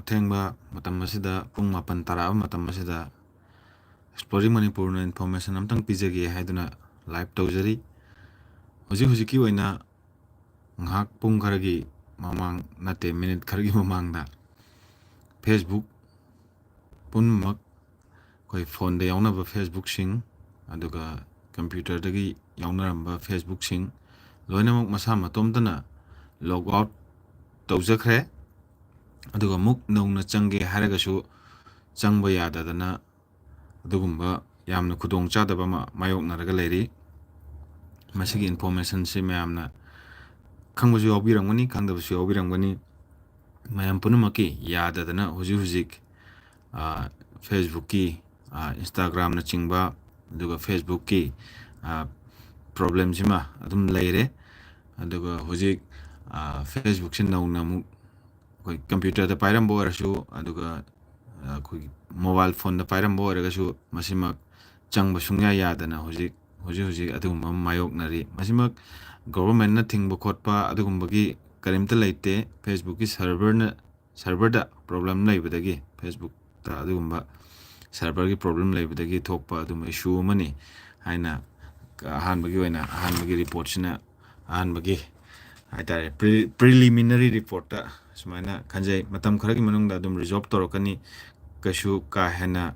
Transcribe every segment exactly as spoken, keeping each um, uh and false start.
ꯊꯦꯡꯕ ꯃꯇꯝ ꯑꯁꯤꯗ, ꯄꯨꯡ ꯃꯥꯄꯟ ꯇꯥꯔꯛꯑꯕ ꯃꯇꯝ ꯑꯁꯤꯗ, Exploring ꯃꯅꯤꯄꯨꯔꯅ information ꯑꯝꯇꯪ ꯄꯤꯖꯒꯦ ꯍꯥꯏꯗꯨꯅ live ꯇꯧꯖꯔꯤ꯫ ꯍꯧꯖꯤꯛ ꯍꯧꯖꯤꯛꯀꯤ ꯑꯣꯏꯅ ꯉꯥꯏꯍꯥꯛ, ꯄꯨꯡ ꯈꯔꯒꯤ ꯃꯃꯥꯡ ꯅꯠꯇꯦ, minute ꯈꯔꯒꯤ ꯃꯃꯥꯡꯗ Facebook ꯄꯨꯝꯅꯃꯛ, ꯑꯩꯈꯣꯏ phoneꯗ ꯌꯥꯎꯅꯕ Facebookꯁꯤꯡ, ꯑꯗꯨꯒ computerꯗꯒꯤ ꯌꯥꯎꯅꯔꯝꯕ Facebookꯁꯤꯡ ꯂꯣꯏꯅꯃꯛ ꯃꯁꯥ ꯃꯇꯣꯝꯇꯅ log out ꯇꯧꯖꯈ꯭ꯔꯦ꯫ ꯑꯗꯨꯒ ꯑꯃꯨꯛ ꯅꯧꯅ ꯆꯪꯒꯦ ꯍꯥꯏꯔꯒꯁꯨ ꯆꯪꯕ ꯌꯥꯗꯗꯅ ꯑꯗꯨꯒꯨꯝꯕ ꯌꯥꯝꯅ ꯈꯨꯗꯣꯡ ꯆꯥꯗꯕ ꯑꯃ ꯃꯥꯌꯣꯛꯅꯔꯒ ꯂꯩꯔꯤ꯫ ꯃꯁꯤꯒꯤ informationꯁꯤ ꯃꯌꯥꯝꯅ ꯈꯪꯕꯁꯨ ꯌꯥꯎꯕꯤꯔꯝꯒꯅꯤ, ꯈꯪꯗꯕꯁꯨ ꯌꯥꯎꯕꯤꯔꯝꯒꯅꯤ꯫ ꯃꯌꯥꯝ ꯄꯨꯝꯅꯃꯛꯀꯤ ꯌꯥꯗꯗꯅ ꯍꯧꯖꯤꯛ ꯍꯧꯖꯤꯛ, ꯑ, Facebookꯀꯤ, ꯑ, Instagramꯅꯆꯤꯡꯕ, ꯑꯗꯨꯒ Facebookꯀꯤ, ꯑ, problemꯁꯤꯃ ꯑꯗꯨꯝ ꯂꯩꯔꯦ꯫ ꯑꯗꯨꯒ ꯍꯧꯖꯤꯛ, ꯑ, Facebookꯁꯤ ꯅꯧꯅ ꯑꯃꯨꯛ ꯑꯩꯈꯣꯏ computerꯗ ꯄꯥꯏꯔꯝꯕ ꯑꯣꯏꯔꯁꯨ, ꯑꯗꯨꯒ, ꯑ, ꯑꯩꯈꯣꯏꯒꯤ mobile phoneꯗ ꯄꯥꯏꯔꯝꯕ ꯑꯣꯏꯔꯒꯁꯨ, ꯃꯁꯤꯃꯛ ꯆꯪꯕ ꯁꯨꯡꯌꯥ ꯌꯥꯗꯅ ꯍꯧꯖꯤꯛ, ꯍꯧꯖꯤꯛ ꯍꯧꯖꯤꯛ ꯑꯗꯨꯒꯨꯝꯕ ꯑꯃ ꯃꯥꯌꯣꯛꯅꯔꯤ꯫ ꯃꯁꯤꯃꯛ governmentꯅ ꯊꯤꯡꯕ ꯈꯣꯠꯄ ꯑꯗꯨꯒꯨꯝꯕꯒꯤ ꯀꯔꯤꯝꯇ ꯂꯩꯇꯦ꯫ Facebookꯀꯤ serverꯅ, serverꯗ problem ꯂꯩꯕꯗꯒꯤ, Facebookꯇ ꯑꯗꯨꯒꯨꯝꯕ serverꯒꯤ problem ꯂꯩꯕꯗꯒꯤ ꯊꯣꯛꯄ ꯑꯗꯨꯝꯕ issue ꯑꯃꯅꯤ ꯍꯥꯏꯅ ꯑꯍꯥꯟꯕꯒꯤ ꯑꯣꯏꯅ, ꯑꯍꯥꯟꯕꯒꯤ reportꯁꯤꯅ, ꯑꯍꯥꯟꯕꯒꯤ ꯍꯥꯏꯇꯥꯔꯦ, pre-, preliminary reportꯇ ꯁꯨꯃꯥꯏꯅ ꯈꯟꯖꯩ꯫ ꯃꯇꯝ ꯈꯔꯒꯤ ꯃꯅꯨꯡꯗ ꯑꯗꯨꯝ resolve ꯇꯧꯔꯛꯀꯅꯤ, ꯀꯩꯁꯨ ꯀꯥ ꯍꯦꯟꯅ,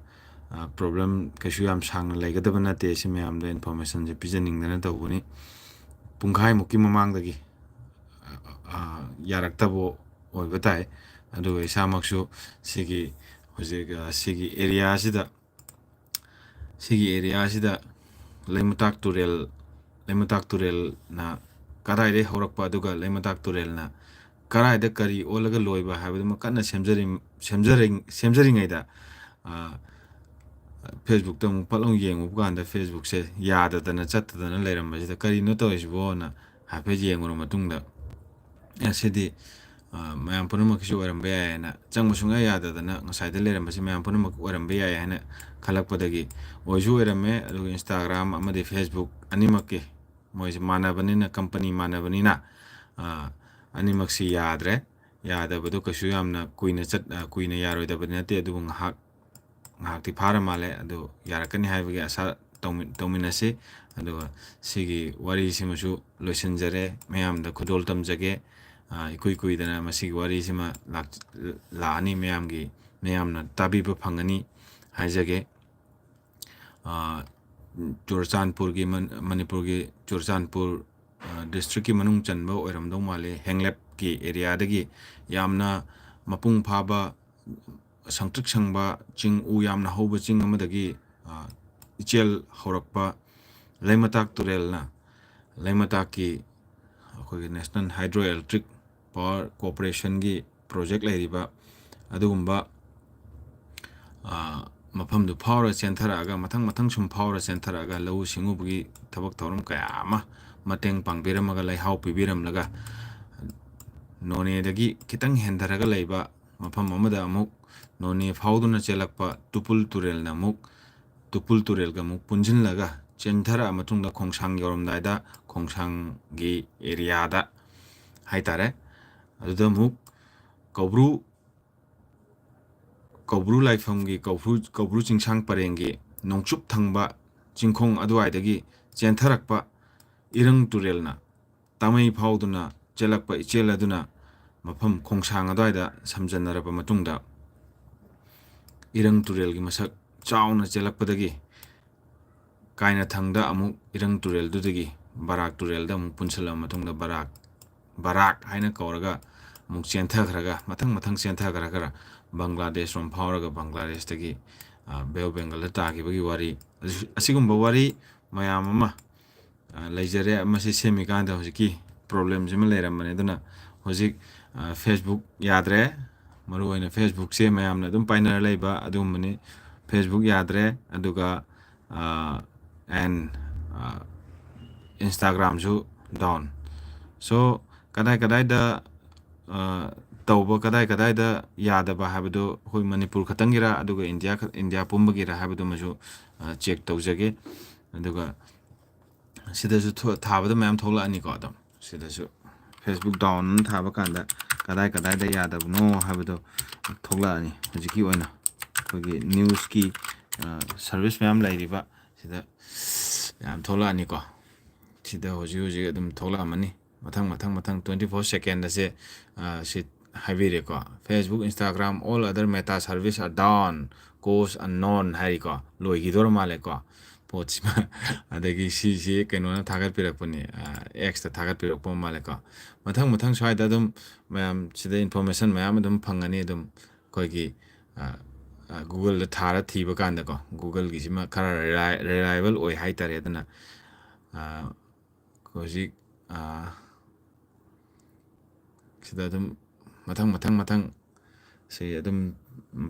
ꯑ, problem ꯀꯩꯁꯨ ꯌꯥꯝ ꯁꯥꯡꯅ ꯂꯩꯒꯗꯕ ꯅꯠꯇꯦ꯫ ꯁꯤ ꯃꯌꯥꯝꯗ informationꯁꯦ ꯄꯤꯖꯅꯤꯡꯗꯅ ꯇꯧꯕꯅꯤ꯫ ꯄꯨꯡꯈꯥꯏꯃꯨꯛꯀꯤ ꯃꯃꯥꯡꯗꯒꯤ, ꯑ, ꯑ, ꯌꯥꯔꯛꯇꯕ ꯑꯣꯏꯕ ꯇꯥꯏ꯫ ꯑꯗꯨꯒ ꯏꯁꯥꯃꯛꯁꯨ ꯁꯤꯒꯤ ꯍꯧꯖꯤꯛ, ꯑ, ꯁꯤꯒꯤ areaꯁꯤꯗ, ꯁꯤꯒꯤ areaꯁꯤꯗ ꯂꯩꯃꯇꯥꯛ ꯇꯨꯔꯦꯜ, ꯂꯩꯃꯇꯥꯛ ꯇꯨꯔꯦꯜꯅ ꯀꯗꯥꯏꯗꯒꯤ ꯍꯧꯔꯛꯄ, ꯑꯗꯨꯒ ꯂꯩꯃꯇꯥꯛ ꯇꯨꯔꯦꯜꯅ ꯀꯗꯥꯏꯗ ꯀꯔꯤ ꯑꯣꯜꯂꯒ ꯂꯣꯏꯕ ꯍꯥꯏꯕꯗꯨꯃ ꯀꯟꯅ ꯁꯦꯝꯖꯔꯤ-, ꯁꯦꯝꯖꯔꯤ-, ꯁꯦꯝꯖꯔꯤꯉꯩꯗ, ꯑ, Facebookꯇ ꯑꯃꯨꯛ ꯄꯠ ꯂꯥꯎ ꯌꯦꯡꯉꯨꯕ ꯀꯥꯟꯗ Facebookꯁꯦ ꯌꯥꯗꯗꯅ ꯆꯠꯇꯗꯅ ꯂꯩꯔꯝꯕꯁꯤꯗ, "ꯀꯔꯤꯅꯣ ꯇꯧꯔꯤꯁꯤꯕꯣꯅ?" ꯍꯥꯏꯐꯦꯠ ꯌꯦꯡꯉꯨꯔ ꯃꯇꯨꯡꯗ, "ꯑꯦ, ꯁꯤꯗꯤ, ꯑ, ꯃꯌꯥꯝ ꯄꯨꯝꯅꯃꯛꯀꯤꯁꯨ ꯑꯣꯏꯔꯝꯕ ꯌꯥꯏ" ꯍꯥꯏꯅ, ꯆꯪꯕ ꯁꯨꯡꯌꯥ ꯌꯥꯗꯗꯅ ꯉꯁꯥꯏꯗ ꯂꯩꯔꯝꯕꯁꯤ ꯃꯌꯥꯝ ꯄꯨꯝꯅꯃꯛ ꯑꯣꯏꯔꯝꯕ ꯌꯥꯏ ꯍꯥꯏꯅ ꯈꯜꯂꯛꯄꯗꯒꯤ, ꯑꯣꯏꯁꯨ ꯑꯣꯏꯔꯝꯃꯦ꯫ ꯑꯗꯨꯒ Instagram ꯑꯃꯗꯤ Facebook ꯑꯅꯤꯃꯛꯀꯤ, ꯃꯣꯏꯁꯦ ꯃꯥꯟꯅꯕꯅꯤꯅ, company ꯃꯥꯟꯅꯕꯅꯤꯅ, ꯑ, ꯑꯅꯤꯃꯛꯁꯤ ꯌꯥꯗ꯭ꯔꯦ꯫ ꯌꯥꯗꯕꯗꯣ ꯀꯩꯁꯨ ꯌꯥꯝꯅ ꯀꯨꯏꯅ ꯆꯠ-, ꯑ, ꯀꯨꯏꯅ ꯌꯥꯔꯣꯏꯗꯕꯗꯤ ꯅꯠꯇꯦ, ꯑꯗꯨꯕꯨ ꯉꯥꯏꯍꯥꯛ, ꯉꯥꯏꯍꯥꯛꯇꯤ ꯐꯥꯔ ꯃꯥꯜꯂꯦ꯫ ꯑꯗꯨ ꯌꯥꯔꯛꯀꯅꯤ ꯍꯥꯏꯕꯒꯤ ꯑꯁꯥ ꯇꯧꯃꯤ-, ꯇꯧꯃꯤꯟꯅꯁꯤ꯫ ꯑꯗꯨꯒ ꯁꯤꯒꯤ ꯋꯥꯔꯤꯁꯤꯃꯁꯨ ꯂꯣꯏꯁꯤꯟꯖꯔꯦ, ꯃꯌꯥꯝꯗ ꯈꯨꯗꯣꯜ ꯇꯝꯖꯒꯦ꯫ ꯑ, ꯏꯀꯨꯏ ꯀꯨꯏꯗꯅ ꯃꯁꯤꯒꯤ ꯋꯥꯔꯤꯁꯤꯃ ꯂꯥꯛ-, ꯂꯥꯛꯑꯅꯤ, ꯃꯌꯥꯝꯒꯤ, ꯃꯌꯥꯝꯅ ꯇꯥꯕꯤꯕ ꯐꯪꯒꯅꯤ ꯍꯥꯏꯖꯒꯦ꯫ ꯑ, ꯆꯨꯔꯆꯥꯟꯄꯨꯔꯒꯤ ꯃꯟ-, ꯃꯅꯤꯄꯨꯔꯒꯤ ꯆꯨꯔꯆꯥꯟꯄꯨꯔ, ꯑ, districtꯀꯤ ꯃꯅꯨꯡ ꯆꯟꯕ ꯑꯣꯏꯔꯝꯗꯧ ꯃꯥꯜꯂꯤ, ꯍꯦꯡꯂꯦꯞꯀꯤ areaꯗꯒꯤ ꯌꯥꯝꯅ ꯃꯄꯨꯡ ꯐꯥꯕ, ꯁꯪꯇ꯭ꯔꯤꯛ ꯁꯪꯕ ꯆꯤꯡ, ꯎ ꯌꯥꯝꯅ ꯍꯧꯕ ꯆꯤꯡ ꯑꯃꯗꯒꯤ, ꯑ, ꯏꯆꯦꯜ ꯍꯧꯔꯛꯄ ꯂꯩꯃꯇꯥꯛ ꯇꯨꯔꯦꯜꯅ, ꯂꯩꯃꯇꯥꯛꯀꯤ ꯑꯩꯈꯣꯏꯒꯤ National Hydroelectric Power Corporationꯒꯤ project ꯂꯩꯔꯤꯕ ꯑꯗꯨꯒꯨꯝꯕ, ꯑ, ꯃꯐꯝꯗꯨ ꯐꯥꯎꯔ ꯆꯦꯟꯊꯔꯛꯑꯒ, ꯃꯊꯪ ꯃꯊꯪ ꯁꯨꯝ ꯐꯥꯎꯔ ꯆꯦꯟꯊꯔꯛꯑꯒ, ꯂꯧꯎ ꯁꯤꯡꯎꯕꯒꯤ ꯊꯕꯛ ꯊꯧꯔꯝ ꯀꯌꯥ ꯑꯃ ꯃꯇꯦꯡ ꯄꯥꯡꯕꯤꯔꯝꯃꯒ, ꯂꯩꯍꯥꯎ ꯄꯤꯕꯤꯔꯝꯂꯒ, ꯅꯣꯅꯦꯗꯒꯤ ꯈꯤꯇꯪ ꯍꯦꯟꯊꯔꯒ ꯂꯩꯕ ꯃꯐꯝ ꯑꯃꯗ ꯑꯃꯨꯛ ꯅꯣꯅꯦ ꯐꯥꯎꯗꯨꯅ ꯆꯦꯜꯂꯛꯄ ꯇꯨꯄꯨꯜ ꯇꯨꯔꯦꯜꯅ ꯑꯃꯨꯛ, ꯇꯨꯄꯨꯜ ꯇꯨꯔꯦꯜꯒ ꯑꯃꯨꯛ ꯄꯨꯟꯁꯤꯜꯂꯒ ꯆꯦꯟꯊꯔꯛꯑ ꯃꯇꯨꯡꯗ, ꯈꯣꯡꯁꯥꯡ ꯌꯧꯔꯝꯗꯥꯏꯗ, ꯈꯣꯡꯁꯥꯡꯒꯤ areaꯗ ꯍꯥꯏꯇꯥꯔꯦ, ꯑꯗꯨꯗ ꯑꯃꯨꯛ ꯀꯧꯕ꯭ꯔꯨ, ꯀꯧꯕ꯭ꯔꯨ ꯂꯥꯏꯐꯝꯒꯤ, ꯀꯧꯕ꯭ꯔꯨ, ꯀꯧꯕ꯭ꯔꯨ ꯆꯤꯡꯁꯥꯡ ꯄꯔꯦꯡꯒꯤ ꯅꯣꯡꯆꯨꯞ ꯊꯪꯕ ꯆꯤꯡꯈꯣꯡ ꯑꯗꯨꯋꯥꯏꯗꯒꯤ ꯆꯦꯟꯊꯔꯛꯄ ꯏꯔꯪ ꯇꯨꯔꯦꯜꯅ ꯇꯥꯃꯩ ꯐꯥꯎꯗꯨꯅ ꯆꯦꯜꯂꯛꯄ ꯏꯆꯦꯜ ꯑꯗꯨꯅ ꯃꯐꯝ ꯈꯣꯡꯁꯥꯡ ꯑꯗꯨꯋꯥꯏꯗ ꯁꯝꯖꯟꯅꯔꯕ ꯃꯇꯨꯡꯗ, ꯏꯔꯪ ꯇꯨꯔꯦꯜꯒꯤ ꯃꯁꯛ ꯆꯥꯎꯅ ꯆꯦꯜꯂꯛꯄꯗꯒꯤ ꯀꯥꯏꯅꯊꯪꯗ ꯑꯃꯨꯛ ꯏꯔꯪ ꯇꯨꯔꯦꯜꯗꯨꯗꯒꯤ ꯕꯔꯥꯛ ꯇꯨꯔꯦꯜꯗ ꯑꯃꯨꯛ ꯄꯨꯟꯁꯤꯜꯂꯕ ꯃꯇꯨꯡꯗ, ꯕꯔꯥꯛ, ꯕꯔꯥꯛ ꯍꯥꯏꯅ ꯀꯧꯔꯒ ꯑꯃꯨꯛ ꯆꯦꯟꯊꯈ꯭ꯔꯒ, ꯃꯊꯪ ꯃꯊꯪ ꯆꯦꯟꯊꯈ꯭ꯔꯒ ꯕꯪꯒ꯭ꯂꯥꯗꯦꯁꯔꯣꯝ ꯐꯥꯎꯔꯒ, ꯕꯪꯒ꯭ꯂꯥꯗꯦꯁꯇꯒꯤ, ꯑ, ꯕꯦ ꯑꯣꯐ ꯕꯦꯡꯒꯜꯗ ꯇꯥꯈꯤꯕꯒꯤ ꯋꯥꯔꯤ꯫ ꯑꯁꯤ-, ꯑꯁꯤꯒꯨꯝꯕ ꯋꯥꯔꯤ ꯃꯌꯥꯝ ꯑꯃ, ꯑ, ꯂꯩꯖꯔꯦ꯫ ꯃꯁꯤ ꯁꯦꯝꯃꯤꯀꯥꯟꯗ ꯍꯧꯖꯤꯛꯀꯤ problemꯁꯤꯃ ꯂꯩꯔꯝꯕꯅꯦ꯫ ꯑꯗꯨꯅ ꯍꯧꯖꯤꯛ, ꯑ, Facebook ꯌꯥꯗ꯭ꯔꯦ꯫ ꯃꯔꯨꯑꯣꯏꯅ Facebookꯁꯦ ꯃꯌꯥꯝꯅ ꯑꯗꯨꯝ ꯄꯥꯏꯅꯔ ꯂꯩꯕ ꯑꯗꯨꯒꯨꯝꯕꯅꯤ꯫ Facebook ꯌꯥꯗ꯭ꯔꯦ꯫ ꯑꯗꯨꯒ, ꯑ, and, ꯑ, Instagramꯁꯨ down꯫ So, ꯀꯗꯥꯏ ꯀꯗꯥꯏꯗ, ꯑ, ꯇꯧꯕ, ꯀꯗꯥꯏ ꯀꯗꯥꯏꯗ ꯌꯥꯗꯕ ꯍꯥꯏꯕꯗꯨ ꯑꯩꯈꯣꯏ ꯃꯅꯤꯄꯨꯔ ꯈꯛꯇꯪꯒꯤꯔ, ꯑꯗꯨꯒ ꯏꯟꯗꯤꯌꯥ ꯈ-, ꯏꯟꯗꯤꯌꯥ ꯄꯨꯝꯕꯒꯤꯔ ꯍꯥꯏꯕꯗꯨꯃꯁꯨ, ꯑ, check ꯇꯧꯖꯒꯦ꯫ ꯑꯗꯨꯒ ꯁꯤꯗꯁꯨ ꯊꯣ-, ꯊꯥꯕꯗ ꯃꯌꯥꯝ ꯊꯣꯛꯂꯛꯑꯅꯤꯀꯣ꯫ ꯑꯗꯨꯝ ꯁꯤꯗꯁꯨ Facebook down ꯑꯃ ꯊꯥꯕ ꯀꯥꯟꯗ ꯀꯗꯥꯏ ꯀꯗꯥꯏꯗ ꯌꯥꯗꯕꯅꯣ ꯍꯥꯏꯕꯗꯣ ꯊꯣꯛꯂꯛꯑꯅꯤ꯫ ꯍꯧꯖꯤꯛꯀꯤ ꯑꯣꯏꯅ ꯑꯩꯈꯣꯏꯒꯤ ꯅ꯭ꯌꯨꯁꯀꯤ ꯁꯥꯔꯚꯤꯁ ꯃꯌꯥꯝ ꯂꯩꯔꯤꯕ ꯁꯤꯗ ꯌꯥꯝ ꯊꯣꯛꯂꯛꯑꯅꯤꯀꯣ꯫ ꯁꯤꯗ ꯍꯧꯖꯤꯛ ꯍꯧꯖꯤꯛ ꯑꯗꯨꯝ ꯊꯣꯛꯂꯛꯑꯝꯃꯅꯤ꯫ ꯃꯊꯪ ꯃꯊꯪ ꯃꯊꯪ twenty four second ꯑꯁꯦ, ꯑ, ꯁꯤ ꯍꯥꯏꯕꯤꯔꯦꯀꯣ꯫ Facebook, Instagram, all other Meta service are down, cause unknown ꯍꯥꯏꯔꯤꯀꯣ꯫ ꯂꯣꯏꯈꯤꯗꯣꯔ ꯃꯥꯜꯂꯦꯀꯣ ꯄꯣꯠꯁꯤꯃ꯫ ꯑꯗꯒꯤ ꯁꯤꯁꯤ ꯀꯩꯅꯣꯅ ꯊꯥꯒꯠꯄꯤꯔꯛꯄꯅꯤ, ꯑ, X ꯇ ꯊꯥꯒꯠꯄꯤꯔꯛꯄ ꯃꯥꯜꯂꯦꯀꯣ꯫ ꯃꯊꯪ ꯃꯊꯪ ꯁ꯭ꯋꯥꯏꯗ ꯑꯗꯨꯝ ꯃꯌꯥꯝ ꯁꯤꯗ information ꯃꯌꯥꯝ ꯑꯗꯨꯝ ꯐꯪꯒꯅꯤ꯫ ꯑꯗꯨꯝ ꯑꯩꯈꯣꯏꯒꯤ, ꯑ, ꯑ, Google ꯗ ꯊꯥꯔ ꯊꯤꯕ ꯀꯥꯟꯗꯀꯣ, Google ꯒꯤꯁꯤꯃ ꯈꯔ ꯔꯤꯂꯥꯏ-, reliable ꯑꯣꯏ ꯍꯥꯏꯇꯥꯔꯦ꯫ ꯑꯗꯨꯅ, ꯑ, ꯍꯧꯖꯤꯛ, ꯑ, ꯁꯤꯗ ꯑꯗꯨꯝ ꯃꯊꯪ ꯃꯊꯪ ꯃꯊꯪ ꯁꯤ ꯑꯗꯨꯝ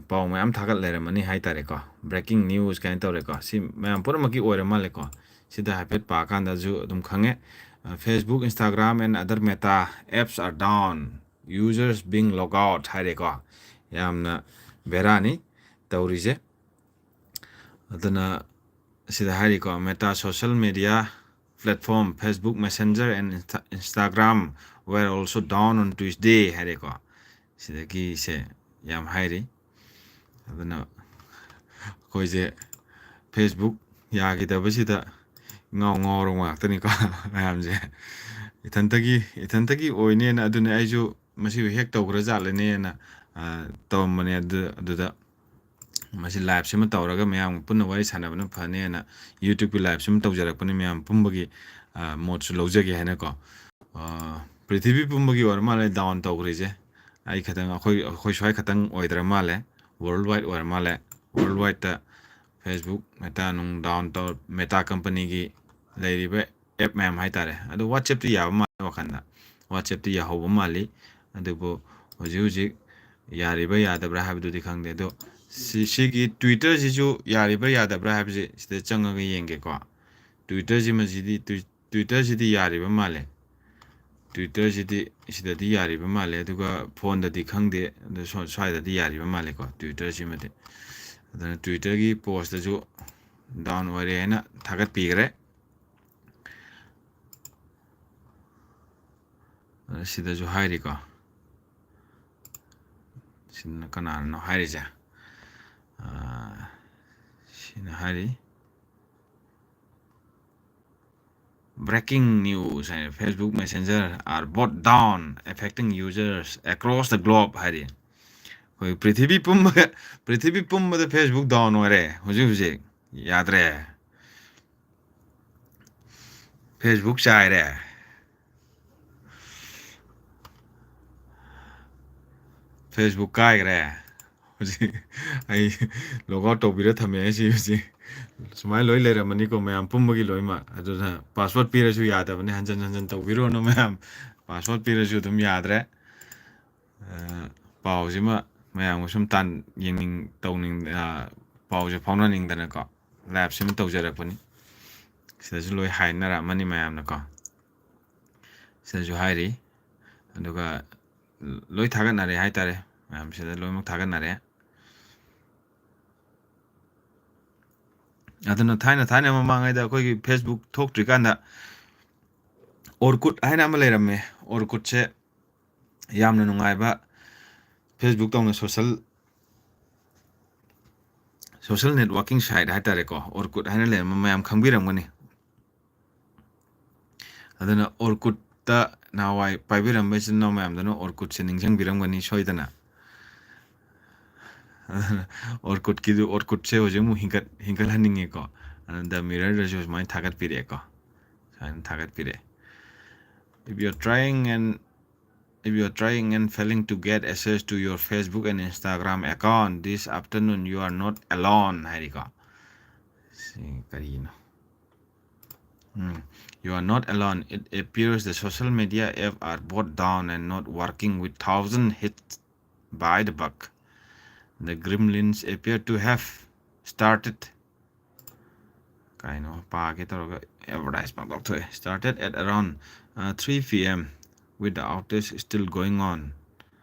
ꯄꯥꯎ ꯃꯌꯥꯝ ꯊꯥꯒꯠ ꯂꯩꯔꯝꯃꯅꯤ ꯍꯥꯏꯇꯥꯔꯦꯀꯣ꯫ Breaking news ꯀꯥꯏꯅ ꯇꯧꯔꯦꯀꯣ꯫ ꯁꯤ ꯃꯌꯥꯝ ꯄꯨꯝꯅꯃꯛꯀꯤ ꯑꯣꯏꯔ ꯃꯥꯜꯂꯦꯀꯣ꯫ ꯁꯤꯗ ꯍꯥꯏꯐꯦꯠ ꯄꯥꯀꯥꯟꯗꯁꯨ ꯑꯗꯨꯝ ꯈꯪꯉꯦ꯫ ꯑ, Facebook, Instagram and other Meta apps are down, users being logged out ꯍꯥꯏꯔꯦꯀꯣ꯫ ꯌꯥꯝꯅ ꯕꯦꯔꯥꯅꯤ ꯇꯧꯔꯤꯁꯦ꯫ ꯑꯗꯨꯅ ꯁꯤꯗ ꯍꯥꯏꯔꯤꯀꯣ, Meta social media platform, Facebook Messenger and Insta-, Instagram were also down on Tuesday ꯍꯥꯏꯔꯦꯀꯣ꯫ ꯁꯤꯗꯒꯤꯁꯦ ꯌꯥꯝ ꯍꯥꯏꯔꯤ꯫ ꯑꯗꯨꯅ ꯑꯩꯈꯣꯏꯁꯦ Facebook ꯌꯥꯈꯤꯗꯕꯁꯤꯗ ꯉꯥꯎ ꯉꯥꯎꯔꯕ ꯉꯥꯛꯇꯅꯤꯀꯣ ꯃꯌꯥꯝꯁꯦ꯫ ꯏꯊꯟꯇꯒꯤ, ꯏꯊꯟꯇꯒꯤ ꯑꯣꯏꯅꯦꯅ, ꯑꯗꯨꯅꯦ ꯑꯩꯁꯨ ꯃꯁꯤꯕꯨ ꯍꯦꯛ ꯇꯧꯈ꯭ꯔ ꯖꯥꯠꯂꯅꯦꯅ, ꯑ, ꯇꯧꯔꯝꯕꯅꯦ꯫ ꯑꯗꯨ, ꯑꯗꯨꯗ ꯃꯁꯤ live ꯁꯤꯃ ꯇꯧꯔꯒ ꯃꯌꯥꯝ ꯄꯨꯟꯅ ꯋꯥꯔꯤ ꯁꯥꯟꯅꯕꯅ ꯐꯅꯦꯅ YouTube ꯀꯤ live ꯁꯤꯃ ꯇꯧꯖꯔꯛꯄꯅꯤ꯫ ꯃꯌꯥꯝ ꯄꯨꯝꯕꯒꯤ, ꯑ, ꯃꯣꯠꯁꯨ ꯂꯧꯖꯒꯦ ꯍꯥꯏꯅꯀꯣ꯫ ꯑ, ꯄ꯭ꯔꯤꯊꯤꯕꯤ ꯄꯨꯝꯕꯒꯤ ꯑꯣꯏꯔ ꯃꯥꯜꯂꯦ down ꯇꯧꯈ꯭ꯔꯤꯁꯦ꯫ ꯑꯩ ꯈꯇꯪ, ꯑꯩꯈꯣꯏ, ꯑꯩꯈꯣꯏ ꯁ꯭ꯋꯥꯏ ꯈꯇꯪ ꯑꯣꯏꯗ꯭ꯔ ꯃꯥꯜꯂꯦ, worldwide ꯑꯣꯏꯔ ꯃꯥꯜꯂꯦ꯫ Worldwide ꯇ Facebook, Meta ꯅꯨꯡ down ꯇꯧ, Meta company ꯒꯤ ꯂꯩꯔꯤꯕ app ꯃꯌꯥꯝ ꯍꯥꯏꯇꯥꯔꯦ꯫ ꯑꯗꯣ WhatsApp ꯇꯤ ꯌꯥꯕ ꯃꯥꯜꯂꯦ ꯋꯥꯈꯜꯗ, WhatsApp ꯇꯤ ꯌꯥꯍꯧꯕ ꯃꯥꯜꯂꯤ꯫ ꯑꯗꯨꯕꯨ ꯍꯧꯖꯤꯛ ꯍꯧꯖꯤꯛ ꯌꯥꯔꯤꯕ꯭ꯔꯥ ꯌꯥꯗꯕ꯭ꯔꯥ ꯍꯥꯏꯕꯗꯨꯗꯤ ꯈꯪꯗꯦ꯫ ꯑꯗꯣ ꯁꯤ-, ꯁꯤꯒꯤ Twitter ꯁꯤꯁꯨ ꯌꯥꯔꯤꯕ꯭ꯔꯥ ꯌꯥꯗꯕ꯭ꯔꯥ ꯍꯥꯏꯕꯁꯦ ꯁꯤꯗ ꯆꯪꯉꯒ ꯌꯦꯡꯒꯦꯀꯣ꯫ Twitter ꯁꯤꯃꯁꯤꯗꯤ, Twi-, Twitter ꯁꯤꯗꯤ ꯌꯥꯔꯤꯕ ꯃꯥꯜꯂꯦ꯫ Twitter ꯁꯤꯗꯤ ꯁꯤꯗꯗꯤ ꯌꯥꯔꯤꯕ ꯃꯥꯜꯂꯦ, ꯑꯗꯨꯒ phone ꯗꯗꯤ ꯈꯪꯗꯦ꯫ ꯑꯗꯣ ꯁ꯭ꯋꯥ-, ꯁ꯭ꯋꯥꯏꯗꯗꯤ ꯌꯥꯔꯤꯕ ꯃꯥꯜꯂꯦꯀꯣ Twitter ꯁꯤꯃꯗꯤ꯫ ꯑꯗꯨꯅ Twitter ꯒꯤ post ꯇꯁꯨ down ꯑꯣꯏꯔꯦ ꯍꯥꯏꯅ ꯊꯥꯒꯠꯄꯤꯈ꯭ꯔꯦ꯫ ꯑꯗ ꯁꯤꯗꯁꯨ ꯍꯥꯏꯔꯤꯀꯣ꯫ ꯁꯤꯅ ꯀꯅꯥꯅꯅꯣ ꯍꯥꯏꯔꯤꯁꯦ? ꯑ, ꯁꯤꯅ ꯍꯥꯏꯔꯤ, "Breaking news" ꯍꯥꯏꯅ, "Facebook Messenger are both down, affecting users across the globe" ꯍꯥꯏꯔꯤ꯫ ꯑꯩꯈꯣꯏ ꯄ꯭ꯔꯤꯊꯤꯕꯤ ꯄꯨꯝꯕ, ꯄ꯭ꯔꯤꯊꯤꯕꯤ ꯄꯨꯝꯕꯗ Facebook down ꯑꯣꯏꯔꯦ ꯍꯧꯖꯤꯛ ꯍꯧꯖꯤꯛ, ꯌꯥꯗ꯭ꯔꯦ꯫ Facebook ꯆꯥꯏꯔꯦ꯫ Facebook ꯀꯥꯏꯈ꯭ꯔꯦ꯫ ꯍꯧꯖꯤꯛ ꯑꯩ log out ꯇꯧꯕꯤꯔ ꯊꯝꯃꯦ꯫ ꯑꯩꯁꯤ ꯍꯧꯖꯤꯛ ꯁꯨꯃꯥꯏꯅ ꯂꯣꯏ ꯂꯩꯔꯝꯃꯅꯤꯀꯣ, ꯃꯌꯥꯝ ꯄꯨꯝꯕꯒꯤ ꯂꯣꯏꯅꯃꯛ꯫ ꯑꯗꯨꯅ password ꯄꯤꯔꯁꯨ ꯌꯥꯗꯕꯅꯤ, ꯍꯟꯖꯟ ꯍꯟꯖꯟ ꯇꯧꯕꯤꯔꯨꯔꯅꯨ ꯃꯌꯥꯝ꯫ Password ꯄꯤꯔꯁꯨ ꯑꯗꯨꯝ ꯌꯥꯗ꯭ꯔꯦ꯫ ꯑ, ꯄꯥꯎꯁꯤꯃ ꯃꯌꯥꯝꯒ ꯁꯨꯝ ꯇꯥꯟ-, ꯌꯦꯡꯅꯤꯡ-, ꯇꯧꯅꯤꯡ-, ꯑ, ꯄꯥꯎꯁꯦ ꯐꯥꯎꯅꯅꯤꯡꯗꯅꯀꯣ, live ꯁꯤꯃ ꯇꯧꯖꯔꯛꯄꯅꯤ꯫ ꯁꯤꯗꯁꯨ ꯂꯣꯏ ꯍꯥꯏꯅꯔꯛꯑꯃꯅꯤ ꯃꯌꯥꯝꯅꯀꯣ꯫ ꯁꯤꯗꯁꯨ ꯍꯥꯏꯔꯤ꯫ ꯑꯗꯨꯒ ꯂꯣꯏ ꯊꯥꯒꯠꯅꯔꯦ ꯍꯥꯏꯇꯥꯔꯦ꯫ ꯃꯌꯥꯝ ꯁꯤꯗ ꯂꯣꯏꯅꯃꯛ ꯊꯥꯒꯠꯅꯔꯦ꯫ ꯑꯗꯨꯅ ꯊꯥꯏꯅ, ꯊꯥꯏꯅ ꯃꯃꯥꯡꯉꯩꯗ ꯑꯩꯈꯣꯏꯒꯤ Facebook ꯊꯣꯛꯇ꯭ꯔꯤꯀꯥꯟꯗ Orkut ꯍꯥꯏꯅ ꯑꯃ ꯂꯩꯔꯝꯃꯦ꯫ Orkutꯁꯦ ꯌꯥꯝꯅ ꯅꯨꯡꯉꯥꯏꯕ Facebook ꯇꯧꯅ social, social networking site ꯍꯥꯏꯇꯥꯔꯦꯀꯣ꯫ Orkut ꯍꯥꯏꯅ ꯂꯩꯔꯝꯕ ꯃꯌꯥꯝ ꯈꯪꯕꯤꯔꯝꯒꯅꯤ꯫ ꯑꯗꯨꯅ Orkutꯇ ꯅꯍꯥꯟꯋꯥꯏ ꯄꯥꯏꯕꯤꯔꯝꯕ ꯏꯆꯤꯟ ꯏꯅꯥꯎ ꯃꯌꯥꯝꯗꯨꯅ Orkutꯁꯦ ꯅꯤꯡꯁꯤꯡꯕꯤꯔꯝꯒꯅꯤ ꯁꯣꯏꯗꯅ꯫ ꯑꯗꯨꯅ Orkutꯀꯤꯗꯨ, Orkutꯁꯦ ꯍꯧꯖꯤꯛ ꯑꯃꯨꯛ ꯍꯤꯡꯒꯠ-, ꯍꯤꯡꯒꯠꯍꯟꯅꯤꯡꯉꯦꯀꯣ꯫ ꯑꯗꯨꯅ The Mirrorꯗꯁꯨ ꯁꯨꯃꯥꯏꯅ ꯊꯥꯒꯠꯄꯤꯔꯛꯑꯦꯀꯣ꯫ ꯁꯨꯃꯥꯏꯅ ꯊꯥꯒꯠꯄꯤꯔꯛꯑꯦ꯫ "If you are trying and, if you are trying and failing to get access to your Facebook and Instagram account this afternoon, you are not alone" ꯍꯥꯏꯔꯤꯀꯣ꯫ ꯁꯤ ꯀꯔꯤꯅꯣ? ꯎꯝ. "You are not alone. It appears the social media app are both down and not working, with thousand hit by the bug. The gremlins appear to have started" ꯀꯩꯅꯣ ꯄꯥꯒꯦ ꯇꯧꯔꯒ advertise ꯄꯪꯊꯣꯛ ꯊꯣꯛꯑꯦ꯫ "Started at around, uh, three P M, with the outage still going on,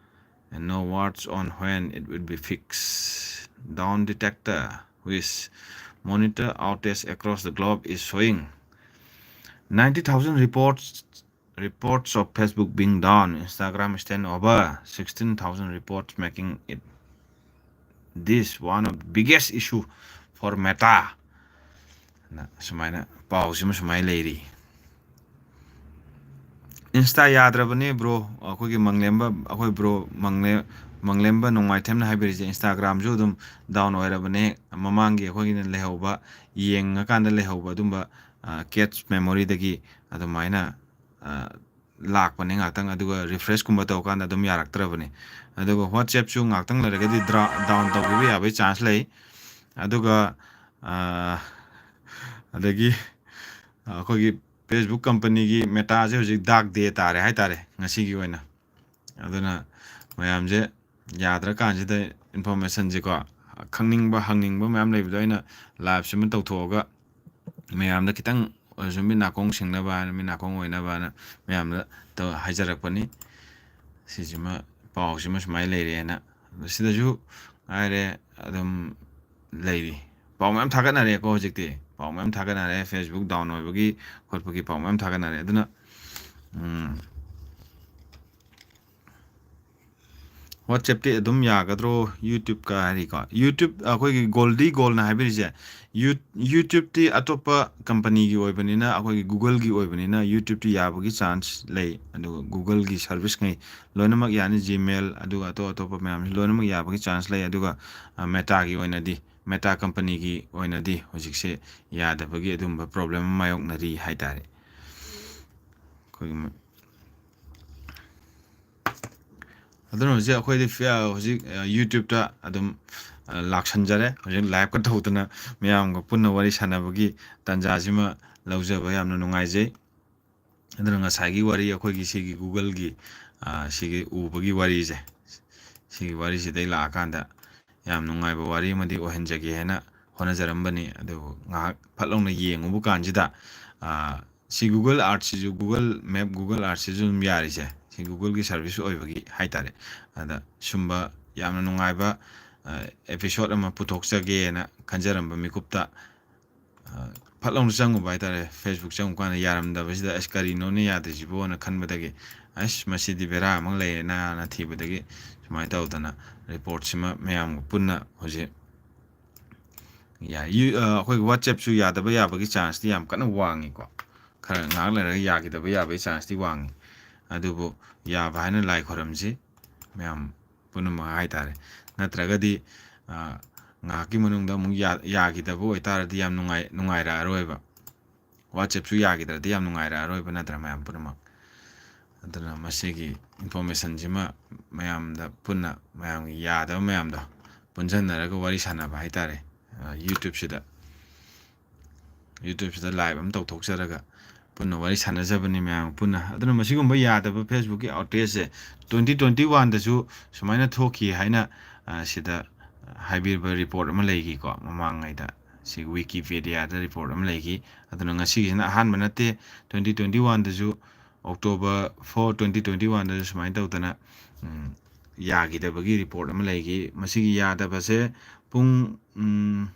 and no words on when it will be fixed. Dawn Detector, which monitor outage across the globe, is showing ninety thousand reports "Reports of Facebook being down, Instagram stand over sixteen thousand reports, making it this one of the biggest issue for Meta." ꯅ ꯁꯨꯃꯥꯏꯅ ꯄꯥꯎꯁꯤꯃ ꯁꯨꯃꯥꯏꯅ ꯂꯩꯔꯤ꯫ Insta ꯌꯥꯗ꯭ꯔꯕꯅꯦ bro, ꯑꯩꯈꯣꯏꯒꯤ ꯃꯪꯂꯦꯝꯕ, ꯑꯩꯈꯣꯏ bro ꯃꯪꯂꯦ-, ꯃꯪꯂꯦꯝꯕ ꯅꯣꯡꯃꯥꯏꯊꯦꯝꯅ ꯍꯥꯏꯕꯤꯔꯤꯁꯦ, Instagram ꯁꯨ ꯑꯗꯨꯝ down ꯑꯣꯏꯔꯕꯅꯦ꯫ ꯃꯃꯥꯡꯒꯤ ꯑꯩꯈꯣꯏꯒꯤꯅ ꯂꯩꯍꯧꯕ, ꯌꯦꯡꯉꯀꯥꯟꯗ ꯂꯩꯍꯧꯕ ꯑꯗꯨꯝꯕ, ꯑ, cache memory ꯗꯒꯤ ꯑꯗꯨꯃꯥꯏꯅ, ꯑ, ꯂꯥꯛꯄꯅꯦ ꯉꯥꯛꯇꯪ, ꯑꯗꯨꯒ refresh ꯀꯨꯝꯕ ꯇꯧꯀꯥꯟꯗ ꯑꯗꯨꯝ ꯌꯥꯔꯛꯇ꯭ꯔꯕꯅꯦ꯫ ꯑꯗꯨꯒ WhatsApp ꯁꯨ ꯉꯥꯛꯇꯪ ꯂꯩꯔꯒꯗꯤ ꯗ꯭ꯔꯥ-, down ꯇꯧꯈꯤꯕ ꯌꯥꯕꯒꯤ chance ꯂꯩ꯫ ꯑꯗꯨꯒ, ꯑ, ꯑꯗꯒꯤ ꯑꯩꯈꯣꯏꯒꯤ Facebook company ꯒꯤ Meta ꯁꯦ ꯍꯧꯖꯤꯛ dark day ꯇꯥꯔꯦ ꯍꯥꯏꯇꯥꯔꯦ ꯉꯁꯤꯒꯤ ꯑꯣꯏꯅ꯫ ꯑꯗꯨꯅ ꯃꯌꯥꯝꯁꯦ ꯌꯥꯗ꯭ꯔꯀꯥꯟꯁꯤꯗ information ꯁꯦꯀꯣ, ꯈꯪꯅꯤꯡꯕ ꯍꯪꯅꯤꯡꯕ ꯃꯌꯥꯝ ꯂꯩꯕꯗꯣ ꯑꯩꯅ live ꯁꯤꯃ ꯇꯧꯊꯣꯛꯑꯒ ꯃꯌꯥꯝꯗ ꯈꯤꯇꯪ ꯑꯣꯏꯔꯁꯨ ꯃꯤꯠ ꯅꯥꯀꯣꯡ ꯁꯤꯡꯅꯕ ꯍꯥꯏꯅ, ꯃꯤꯠ ꯅꯥꯀꯣꯡ ꯑꯣꯏꯅꯕ ꯍꯥꯏꯅ ꯃꯌꯥꯝꯗ ꯇꯧ-, ꯍꯥꯏꯖꯔꯛꯄꯅꯤ꯫ ꯁꯤꯁꯤꯃ, ꯄꯥꯎꯁꯤꯃ ꯁꯨꯃꯥꯏꯅ ꯂꯩꯔꯦꯅ꯫ ꯁꯤꯗꯁꯨ ꯉꯥꯏꯔꯦ ꯑꯗꯨꯝ ꯂꯩꯔꯤ꯫ ꯄꯥꯎ ꯃꯌꯥꯝ ꯊꯥꯒꯠꯅꯔꯦꯀꯣ ꯍꯧꯖꯤꯛꯇꯤ꯫ ꯄꯥꯎ ꯃꯌꯥꯝ ꯊꯥꯒꯠꯅꯔꯦ, Facebook down ꯑꯣꯏꯕꯒꯤ ꯈꯣꯠꯄꯒꯤ ꯄꯥꯎ ꯃꯌꯥꯝ ꯊꯥꯒꯠꯅꯔꯦ꯫ ꯑꯗꯨꯅ, ꯎꯝ, WhatsApp ꯇꯤ ꯑꯗꯨꯝ ꯌꯥꯒꯗ꯭ꯔꯣ? YouTube ꯀ ꯍꯥꯏꯔꯤꯀꯣ꯫ YouTube, ꯑꯩꯈꯣꯏꯒꯤ Goldie Gold ꯅ ꯍꯥꯏꯕꯤꯔꯤꯁꯦ, You-, YouTube ꯇꯤ ꯑꯇꯣꯞꯄ company ꯒꯤ ꯑꯣꯏꯕꯅꯤꯅ, ꯑꯩꯈꯣꯏꯒꯤ Google ꯒꯤ ꯑꯣꯏꯕꯅꯤꯅ YouTube ꯇꯤ ꯌꯥꯕꯒꯤ chance ꯂꯩ꯫ ꯑꯗꯨꯒ Google ꯒꯤ service ꯉꯩ ꯂꯣꯏꯅꯃꯛ ꯌꯥꯅꯤ, Gmail, ꯑꯗꯨꯒ ꯑꯇꯣꯞ ꯑꯇꯣꯞꯄ ꯃꯌꯥꯝꯁꯨ ꯂꯣꯏꯅꯃꯛ ꯌꯥꯕꯒꯤ chance ꯂꯩ꯫ ꯑꯗꯨꯒ, ꯑ, Meta ꯒꯤ ꯑꯣꯏꯅꯗꯤ, Meta company ꯒꯤ ꯑꯣꯏꯅꯗꯤ ꯍꯧꯖꯤꯛꯁꯦ ꯌꯥꯗꯕꯒꯤ ꯑꯗꯨꯝꯕ problem ꯑꯃ ꯃꯥꯌꯣꯛꯅꯔꯤ ꯍꯥꯏꯇꯥꯔꯦ꯫ ꯑꯩꯈꯣꯏꯒꯤ ꯃ-, ꯑꯗꯨꯅ ꯍꯧꯖꯤꯛ ꯑꯩꯈꯣꯏꯗꯤ ꯐꯤ-, ꯍꯧꯖꯤꯛ, ꯑ, YouTube ꯇ ꯑꯗꯨꯝ, ꯑ, ꯂꯥꯛꯁꯟꯖꯔꯦ꯫ ꯍꯧꯖꯤꯛ live ꯀ ꯇꯧꯗꯅ ꯃꯌꯥꯝꯒ ꯄꯨꯟꯅ ꯋꯥꯔꯤ ꯁꯥꯟꯅꯕꯒꯤ ꯇꯥꯟꯖꯥꯁꯤꯃ ꯂꯧꯖꯕ ꯌꯥꯝꯅ ꯅꯨꯡꯉꯥꯏꯖꯩ꯫ ꯑꯗꯨꯅ ꯉꯁꯥꯏꯒꯤ ꯋꯥꯔꯤ, ꯑꯩꯈꯣꯏꯒꯤ ꯁꯤꯒꯤ Google ꯒꯤ, ꯑ, ꯁꯤꯒꯤ ꯎꯕꯒꯤ ꯋꯥꯔꯤꯁꯦ, ꯁꯤꯒꯤ ꯋꯥꯔꯤꯁꯤꯗꯩ ꯂꯥꯛꯑꯀꯥꯟꯗ ꯌꯥꯝ ꯅꯨꯡꯉꯥꯏꯕ ꯋꯥꯔꯤ ꯑꯃꯗꯤ ꯑꯣꯏꯍꯟꯖꯒꯦ ꯍꯥꯏꯅ ꯍꯣꯠꯅꯖꯔꯝꯕꯅꯤ꯫ ꯑꯗꯨꯕꯨ ꯉꯥꯏꯍꯥꯛ ꯐꯠ ꯂꯥꯎꯅ ꯌꯦꯡꯉꯨꯕ ꯀꯥꯟꯁꯤꯗ, ꯑ, ꯁꯤ Google Earth ꯁꯤꯁꯨ, Google Map, Google Earth ꯁꯤꯁꯨ ꯑꯗꯨꯝ ꯌꯥꯔꯤꯁꯦ, ꯁꯤ Google ꯒꯤ service ꯑꯣꯏꯕꯒꯤ ꯍꯥꯏꯇꯥꯔꯦ꯫ ꯑꯗ ꯁꯨꯝꯕ ꯌꯥꯝꯅ ꯅꯨꯡꯉꯥꯏꯕ, ꯑ, episode ꯑꯃ ꯄꯨꯊꯣꯛꯆꯒꯦꯅ ꯈꯟꯖꯔꯝꯕ ꯃꯤꯀꯨꯞꯇ, ꯑ, ꯐꯠ ꯂꯥꯎꯅ ꯆꯪꯉꯨꯕ ꯍꯥꯏꯇꯥꯔꯦ꯫ Facebook ꯆꯪꯉꯨꯀꯥꯟꯗ ꯌꯥꯔꯝꯗꯕꯁꯤꯗ, "ꯑꯁ, ꯀꯔꯤꯅꯣꯅꯦ ꯌꯥꯗ꯭ꯔꯤꯁꯤꯕꯣꯅ" ꯈꯟꯕꯗꯒꯤ, "ꯑꯁ, ꯃꯁꯤꯗꯤ ꯕꯦꯔꯥ ꯑꯃ ꯂꯩꯔꯦꯅ" ꯊꯤꯕꯗꯒꯤ ꯁꯨꯃꯥꯏꯅ ꯇꯧꯗꯅ ꯔꯤꯄꯣꯔꯠꯁꯤꯃ ꯃꯌꯥꯝꯒ ꯄꯨꯟꯅ ꯍꯧꯖꯤꯛ ꯌꯥꯏ꯫ ꯌꯨ-, ꯑ, ꯑꯩꯈꯣꯏꯒꯤ WhatsAppꯁꯨ ꯌꯥꯗꯕ ꯌꯥꯕꯒꯤ ꯆꯥꯟꯁꯇꯤ ꯌꯥꯝ ꯀꯟꯅ ꯋꯥꯡꯉꯤꯀꯣ꯫ ꯈꯔ ꯉꯥꯏꯍꯥꯛ ꯂꯩꯔꯒ ꯌꯥꯈꯤꯗꯕ ꯌꯥꯕꯒꯤ ꯆꯥꯟꯁꯇꯤ ꯋꯥꯡꯉꯤ꯫ ꯑꯗꯨꯕꯨ ꯌꯥꯕ ꯍꯥꯏꯅ ꯂꯥꯏ ꯈꯣꯏꯔꯝꯁꯤ ꯃꯌꯥꯝ ꯄꯨꯝꯅꯃꯛ ꯍꯥꯏꯇꯥꯔꯦ꯫ ꯅꯠꯇ꯭ꯔꯒꯗꯤ, ꯑ, ꯉꯥꯏꯍꯥꯛꯀꯤ ꯃꯅꯨꯡꯗ ꯑꯃꯨꯛ ꯌꯥ-, ꯌꯥꯈꯤꯗꯕ ꯑꯣꯏꯇꯥꯔꯗꯤ ꯌꯥꯝ ꯅꯨꯡꯉꯥꯏ-, ꯅꯨꯡꯉꯥꯏꯔꯛꯑꯔꯣꯏꯕ꯫ WhatsAppꯁꯨ ꯌꯥꯈꯤꯗ꯭ꯔꯗꯤ ꯌꯥꯝ ꯅꯨꯡꯉꯥꯏꯔꯛꯑꯔꯣꯏꯕ, ꯅꯠꯇ꯭ꯔꯥ, ꯃꯌꯥꯝ ꯄꯨꯝꯅꯃꯛ? ꯑꯗꯨꯅ ꯃꯁꯤꯒꯤ informationꯁꯤꯃ ꯃꯌꯥꯝꯗ ꯄꯨꯟꯅ ꯃꯌꯥꯝꯒꯤ ꯌꯥꯗꯕ ꯃꯌꯥꯝꯗꯣ ꯄꯨꯟꯁꯤꯟꯅꯔꯒ ꯋꯥꯔꯤ ꯁꯥꯟꯅꯕ ꯍꯥꯏꯇꯥꯔꯦ, ꯑ, YouTubeꯁꯤꯗ꯫ YouTubeꯁꯤꯗ live ꯑꯃ ꯇꯧꯊꯣꯛꯆꯔꯒ ꯄꯨꯟꯅ ꯋꯥꯔꯤ ꯁꯥꯟꯅꯖꯕꯅꯤ ꯃꯌꯥꯝ ꯄꯨꯟꯅ꯫ ꯑꯗꯨꯅ ꯃꯁꯤꯒꯨꯝꯕ ꯌꯥꯗꯕ Facebookꯀꯤ outrageꯁꯦ twenty twenty oneꯗꯁꯨ ꯁꯨꯃꯥꯏꯅ ꯊꯣꯛꯈꯤ ꯍꯥꯏꯅ, ꯑ, ꯁꯤꯗ ꯍꯥꯏꯕꯤꯕ report ꯑꯃ ꯂꯩꯈꯤꯀꯣ, ꯃꯃꯥꯡꯉꯩꯗ꯫ ꯁꯤ Wikipediaꯗ report ꯑꯃ ꯂꯩꯈꯤ꯫ ꯑꯗꯨꯅ ꯉꯁꯤꯒꯤꯁꯤꯅ ꯑꯍꯥꯟꯕ ꯅꯠꯇꯦ꯫ Twenty twenty oneꯗꯁꯨ, October four, twenty twenty oneꯗꯁꯨ ꯁꯨꯃꯥꯏꯅ ꯇꯧꯗꯅ, ꯎꯝ, ꯌꯥꯈꯤꯗꯕꯒꯤ report ꯑꯃ ꯂꯩꯈꯤ꯫ ꯃꯁꯤꯒꯤ ꯌꯥꯗꯕꯁꯦ ꯄꯨꯡ, ꯎꯝ,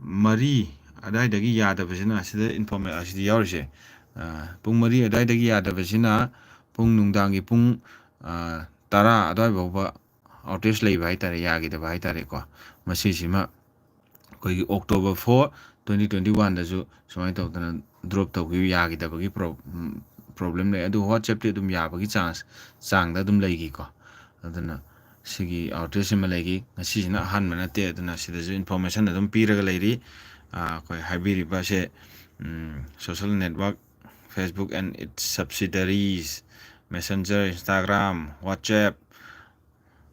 ꯃꯔꯤ ꯑꯗꯥꯏꯗꯒꯤ ꯌꯥꯗꯕꯁꯤꯅ, ꯑꯁꯤꯗ informa-, ꯑꯁꯤꯗ ꯌꯥꯎꯔꯤꯁꯦ, ꯑ, ꯄꯨꯡ ꯃꯔꯤ ꯑꯗꯥꯏꯗꯒꯤ ꯌꯥꯗꯕꯁꯤꯅ ꯄꯨꯡ, ꯅꯨꯡꯗꯥꯡꯒꯤ ꯄꯨꯡ, ꯑ, ꯇꯔꯥ ꯑꯗꯨꯋꯥꯏ ꯐꯥꯎꯕ outage ꯂꯩꯕ ꯍꯥꯏꯇꯥꯔꯦ, ꯌꯥꯈꯤꯗꯕ ꯍꯥꯏꯇꯥꯔꯦꯀꯣ꯫ ꯃꯁꯤꯁꯤꯃ ꯑꯩꯈꯣꯏꯒꯤ October four, twenty twenty oneꯗꯁꯨ ꯁꯨꯃꯥꯏꯅ ꯇꯧꯗꯅ drop ꯇꯧꯈꯤꯕ ꯌꯥꯈꯤꯗꯕꯒꯤ pro-, ꯎꯝ, problem ꯂꯩ꯫ ꯑꯗꯨ WhatsAppꯇꯤ ꯑꯗꯨꯝ ꯌꯥꯕꯒꯤ chance, ꯆꯥꯡꯗ ꯑꯗꯨꯝ ꯂꯩꯈꯤꯀꯣ꯫ ꯑꯗꯨꯅ ꯁꯤꯒꯤ outrageꯁꯤꯃ ꯂꯩꯈꯤ꯫ ꯉꯁꯤꯁꯤꯅ ꯑꯍꯥꯟꯕ ꯅꯠꯇꯦ꯫ ꯑꯗꯨꯅ ꯁꯤꯗꯁꯨ information ꯑꯗꯨꯝ ꯄꯤꯔꯒ ꯂꯩꯔꯤ꯫ ꯑ, ꯑꯩꯈꯣꯏ ꯍꯥꯏꯕꯤꯔꯤꯕꯁꯦ, ꯎꯝ, social network, Facebook and its subsidiaries, Messenger, Instagram, WhatsApp,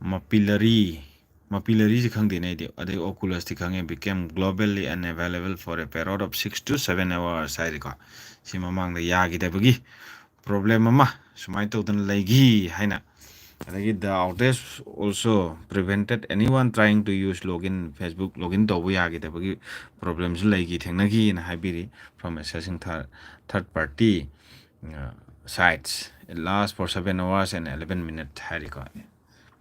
Mapillary, Mapillaryꯁꯤ ꯈꯪꯗꯦꯅꯦ ꯑꯩꯗꯤ, ꯑꯗꯩ Oculusꯇꯤ ꯈꯪꯉꯦ, became globally unavailable for a period of six to seven hours ꯍꯥꯏꯔꯤꯀꯣ꯫ ꯁꯤ ꯃꯃꯥꯡꯗ ꯌꯥꯈꯤꯗꯕꯒꯤ problem ꯑꯃ ꯁꯨꯃꯥꯏꯅ ꯇꯧꯗꯅ ꯂꯩꯈꯤ ꯍꯥꯏꯅ꯫ ꯑꯗꯒꯤ the outage also prevented anyone trying to use login, Facebook login ꯇꯧꯕ ꯌꯥꯈꯤꯗꯕꯒꯤ problemꯁꯨ ꯂꯩꯈꯤ, ꯊꯦꯡꯅꯈꯤꯅ ꯍꯥꯏꯕꯤꯔꯤ from accessing thir-, third party, uh, sites. It last for seven hours and eleven minutes ꯍꯥꯏꯔꯤꯀꯣ꯫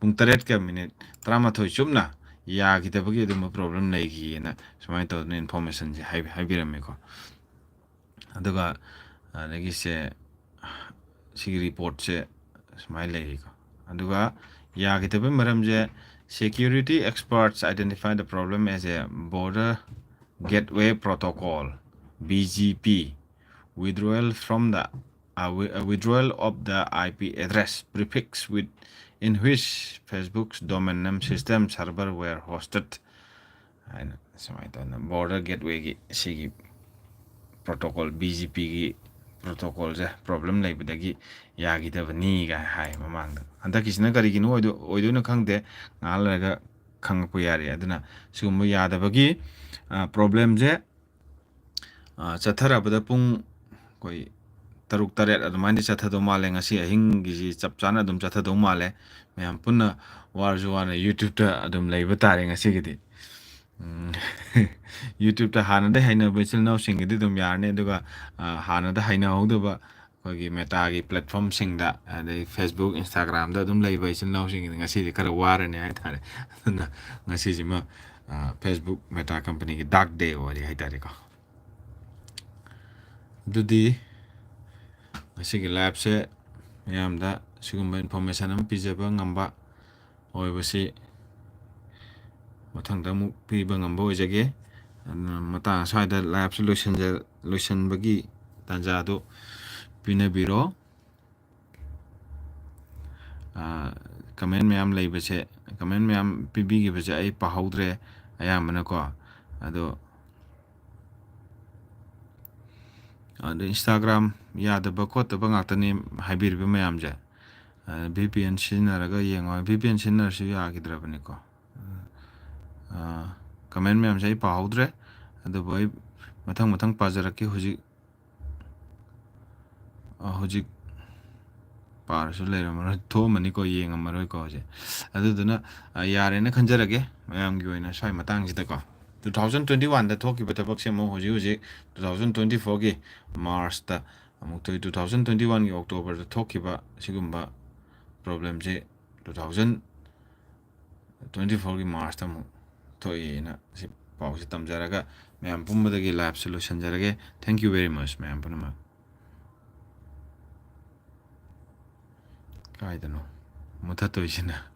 ꯄꯨꯡ ꯇꯔꯦꯠꯀ ꯃꯤꯅꯤꯠ ꯇꯔꯥꯃꯥꯊꯣꯏ ꯆꯨꯞꯅ ꯌꯥꯈꯤꯗꯕꯒꯤ ꯑꯗꯨꯝꯕ ꯄ꯭ꯔꯣꯕ꯭ꯂꯦꯝ ꯂꯩꯈꯤꯑꯅ ꯁꯨꯃꯥꯏꯅ ꯇꯧꯗꯅ ꯏꯟꯐꯣꯔꯃꯦꯁꯟꯁꯦ ꯍꯥꯏꯕꯤꯔꯝꯃꯦꯀꯣ꯫ ꯑꯗꯨꯒ ꯑꯗꯒꯤꯁꯦ ꯁꯤꯒꯤ ꯔꯤꯄꯣꯔꯠꯁꯦ ꯁꯨꯃꯥꯏꯅ ꯂꯩꯔꯤꯀꯣ꯫ ꯑꯗꯨꯒ ꯌꯥꯈꯤꯗꯕꯒꯤ ꯃꯔꯝꯁꯦ, "Security experts identify the problem as a border gateway protocol, B G P, withdrawal from the, uh, wi- uh, withdrawal of the I P address prefix with in which Facebook's domain name system server were hosted" ꯍꯥꯏꯅ ꯁꯨꯃꯥꯏꯅ ꯇꯧꯗꯅ border ꯒꯦꯠꯋꯦꯒꯤ ꯁꯤꯒꯤ protocol, B G ꯄꯤꯒꯤ ꯄ꯭ꯔꯣꯇꯣꯀꯣꯜꯁꯦ problem ꯂꯩꯕꯗꯒꯤ ꯌꯥꯈꯤꯗꯕꯅꯤꯒ ꯍꯥꯏ ꯃꯃꯥꯡꯗ꯫ ꯍꯟꯗꯛꯀꯤꯁꯤꯅ ꯀꯔꯤꯒꯤꯅꯣ ꯑꯣꯏꯗꯣ-, ꯑꯣꯏꯗꯣꯏꯅꯣ ꯈꯪꯗꯦ, ꯉꯥꯏꯍꯥꯛ ꯂꯩꯔꯒ ꯈꯪꯉꯛꯄ ꯌꯥꯔꯦ꯫ ꯑꯗꯨꯅ ꯁꯤꯒꯨꯝꯕ ꯌꯥꯗꯕꯒꯤ ꯄ꯭ꯔꯣꯕ꯭ꯂꯦꯝꯁꯦ ꯆꯠꯊꯔꯕꯗ ꯄꯨꯡ ꯑꯩꯈꯣꯏ ꯇꯔꯨꯛ ꯇꯔꯦꯠ ꯑꯗꯨꯃꯥꯏꯅꯗꯤ ꯆꯠꯊꯗꯧ ꯃꯥꯜꯂꯦ꯫ ꯉꯁꯤ ꯑꯍꯤꯡꯒꯤꯁꯤ ꯆꯞ ꯆꯥꯅ ꯑꯗꯨꯝ ꯆꯠꯊꯗꯧ ꯃꯥꯜꯂꯦ꯫ ꯃꯌꯥꯝ ꯄꯨꯟꯅ ꯋꯥꯔꯁꯨ ꯋꯥꯅ ꯌꯨꯇ꯭ꯌꯨꯕꯇ ꯑꯗꯨꯝ ꯂꯩꯕ ꯇꯥꯔꯦ ꯉꯁꯤꯒꯤꯗꯤ꯫ ꯎꯝ, ꯌꯨꯇ꯭ꯌꯨꯕꯇ ꯍꯥꯟꯅꯗꯩ ꯍꯩꯅꯕ ꯏꯆꯤꯜ ꯏꯅꯥꯎꯁꯤꯡꯒꯤꯗꯤ ꯑꯗꯨꯝ ꯌꯥꯔꯅꯤ, ꯑꯗꯨꯒ ꯍꯥꯟꯅꯗ ꯍꯩꯅꯍꯧꯗꯕ ꯑꯩꯈꯣꯏꯒꯤ ꯃꯦꯇꯥꯒꯤ ꯄ꯭ꯂꯦꯠꯐꯣꯝꯁꯤꯡꯗ, ꯑꯗꯩ ꯐꯦꯁꯕꯨꯛ, ꯏꯟꯁꯇꯥꯒ꯭ꯔꯥꯝꯗ ꯑꯗꯨꯝ ꯂꯩꯕ ꯏꯆꯤꯜ ꯏꯅꯥꯎꯁꯤꯡꯒꯤꯗꯤ ꯉꯁꯤꯗꯤ ꯈꯔ ꯋꯥꯔꯅꯤ ꯍꯥꯏꯇꯥꯔꯦ꯫ ꯑꯗꯨꯅ ꯉꯁꯤꯁꯤꯃ ꯐꯦꯁꯕꯨꯛ ꯃꯦꯇꯥ ꯀꯝꯄꯅꯤꯒꯤ ꯗꯥꯔꯛ ꯗꯦ ꯑꯣꯏꯔꯦ ꯍꯥꯏꯇꯥꯔꯦꯀꯣ꯫ ꯑꯗꯨꯗꯤ ꯉꯁꯤꯒꯤ ꯂꯥꯏꯐꯁꯦ ꯃꯌꯥꯝꯗ ꯁꯤꯒꯨꯝꯕ ꯏꯟꯐꯣꯔꯃꯦꯁꯟ ꯑꯃ ꯄꯤꯖꯕ ꯉꯝꯕ ꯑꯣꯏꯕꯁꯤ ꯃꯊꯪꯗ ꯑꯃꯨꯛ ꯄꯤꯕ ꯉꯝꯕ ꯑꯣꯏꯖꯒꯦ꯫ ꯑꯗꯨꯅ ꯃꯇꯥꯡ ꯑꯁ꯭ꯋꯥꯏꯗ ꯂꯥꯏꯐꯁꯤ ꯂꯣꯏꯁꯤꯟꯖ-, ꯂꯣꯏꯁꯤꯟꯕꯒꯤ ꯇꯥꯟꯖꯥꯗꯨ ꯄꯤꯅꯕꯤꯔꯣ꯫ ꯀꯃꯦꯟ ꯃꯌꯥꯝ ꯂꯩꯕꯁꯦ, ꯀꯃꯦꯟ ꯃꯌꯥꯝ ꯄꯤꯕꯤꯈꯤꯕꯁꯦ ꯑꯩ ꯄꯥꯍꯧꯗ꯭ꯔꯦ ꯑꯌꯥꯝꯕꯅꯀꯣ꯫ ꯑꯗꯣ ꯑꯗꯣ ꯏꯟꯁꯇꯥꯒ꯭ꯔꯥꯝ ꯌꯥꯗꯕ ꯈꯣꯠꯇꯕ ꯉꯥꯛꯇꯅꯤ ꯍꯥꯏꯕꯤꯔꯤꯕ ꯃꯌꯥꯝꯁꯦ꯫ ꯚꯤ ꯄꯤ ꯑꯦꯟ ꯁꯤꯖꯤꯟꯅꯔꯒ ꯌꯦꯡꯉꯣ꯫ V P N ꯁꯤꯖꯤꯟꯅꯔꯁꯨ ꯌꯥꯈꯤꯗ꯭ꯔꯕꯅꯤꯀꯣ꯫ ꯀꯃꯦꯟ ꯃꯌꯥꯝꯁꯦ ꯑꯩ ꯄꯥꯍꯧꯗ꯭ꯔꯦ, ꯑꯗꯨꯕꯨ ꯑꯩ ꯃꯊꯪ ꯃꯊꯪ ꯄꯥꯖꯔꯛꯀꯦ꯫ ꯍꯧꯖꯤꯛ ꯑ, ꯍꯧꯖꯤꯛ ꯄꯥꯔꯁꯨ ꯂꯩꯔꯝꯃꯔꯣꯏ, ꯊꯣꯛꯑꯝꯃꯅꯤꯀꯣ, ꯌꯦꯡꯉꯝꯃꯔꯣꯏꯀꯣ ꯍꯧꯖꯤꯛ꯫ ꯑꯗꯨꯗꯨꯅ, ꯑ, ꯌꯥꯔꯦꯅ ꯈꯟꯖꯔꯒꯦ ꯃꯌꯥꯝꯒꯤ ꯑꯣꯏꯅ ꯁ꯭ꯋꯥꯏ ꯃꯇꯥꯡꯁꯤꯗꯀꯣ꯫ Two thousand twenty oneꯗ ꯊꯣꯛꯈꯤꯕ ꯊꯕꯛꯁꯦ ꯑꯃꯨꯛ ꯍꯧꯖꯤꯛ ꯍꯧꯖꯤꯛ two thousand twenty fourꯒꯤ ꯃꯥꯔꯁꯇ ꯑꯃꯨꯛ ꯊꯣꯛꯏ꯫ Two thousand twenty oneꯒꯤ ꯑꯣꯛꯇꯣꯕꯔꯗ ꯊꯣꯛꯈꯤꯕ ꯁꯤꯒꯨꯝꯕ ꯄ꯭ꯔꯣꯕ꯭ꯂꯦꯝꯁꯦ two thousand ꯇ꯭ꯋꯦꯟꯇꯤ ꯐꯣꯔꯒꯤ ꯃꯥꯔꯁꯇ ꯑꯃꯨꯛ ꯊꯣꯛꯑꯦꯅ ꯁꯤ ꯄꯥꯎꯁꯤ ꯇꯝꯖꯔꯒ ꯃꯌꯥꯝ ꯄꯨꯝꯕꯗꯒꯤ ꯂꯥꯏꯞꯁꯦ ꯂꯣꯏꯁꯤꯟꯖꯔꯒꯦ꯫ Thank you very much ꯃꯌꯥꯝ ꯄꯨꯝꯅꯃꯛ꯫ ꯀꯥꯏꯗꯅꯣ ꯃꯨꯊꯠꯇꯣꯏꯁꯤꯅ?